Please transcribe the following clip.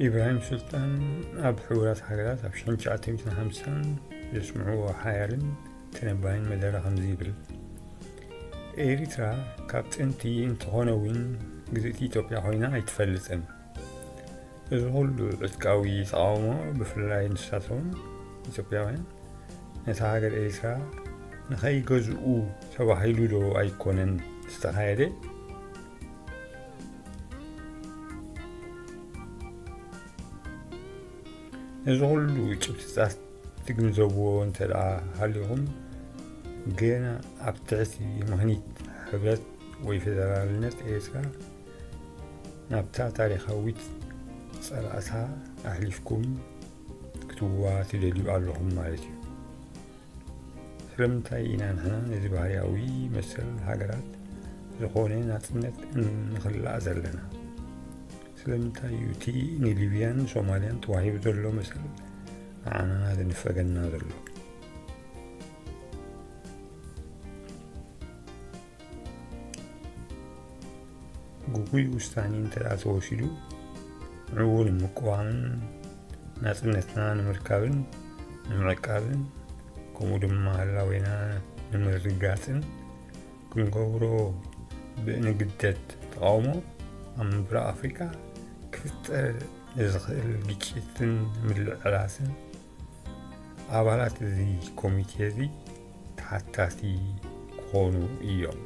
ኢብራሂም ሱልጣን ኣብ ሕቡራት ሃገራት ኣብ ሽሕን ትሽዓተ ሚእትን ሓምሳን ዘስምዕዎ ሓያልን ተነባይን መደረ ከምዚ ይብል፣ ኤሪትራ ካብ ጥንቲ እንተኾነ እውን ግዝእቲ ኢትዮጵያ ኮይና ኣይትፈልጥን። እዚ ኩሉ ዕጥቃዊ ተቓውሞ፣ ብፍላይ ንሳቶም ኢትዮጵያውያን ነታ ሃገር ኤሪትራ ንኸይገዝኡ ተባሂሉ ዶ ኣይኮነን ዝተኻየደ? እዚ ኩሉ ጭብጥታት ትግንዘብዎ እንተ ደኣ ሃሊኹም፣ ገና ኣብ ትሕቲ ምኽኒት ሕብረት ወይ ፌደራልነት ኤርትራ ናብታ ታሪኻዊት ጸላእታ ኣሕሊፍኩም ክትዋ ትደልዩ ኣለኹም ማለት እዩ። ስለምንታይ ኢና ንሕና ነዚ ባህርያዊ መሰል ሃገራት ዝኾነ ናጽነት እንኽላእ ዘለና? ስለምንታይ እዩ እቲ ንሊብያን ሶማልያን ተዋሂቡ ዘሎ መሰል ንዓና ዝንፈገና ዘሎ? ግጉይ ውሳኔ እንተ ደኣ ተወሲዱ፣ ንዕኡ ንምቅዋምን ናጽነትና ንምርካብን ንምዕቃብን፣ ከምኡ ድማ ህላዌና ንምርግጋጽን ክንገብሮ ብእንግደድ ተቓውሞ ኣብ ምብራቕ ኣፍሪቃ ክፍጠር ንዝኽእል ግጭትን ምልዕላስን ኣባላት እዚ ኮሚቴ እዚ ተሓታቲ ክኾኑ እዮም።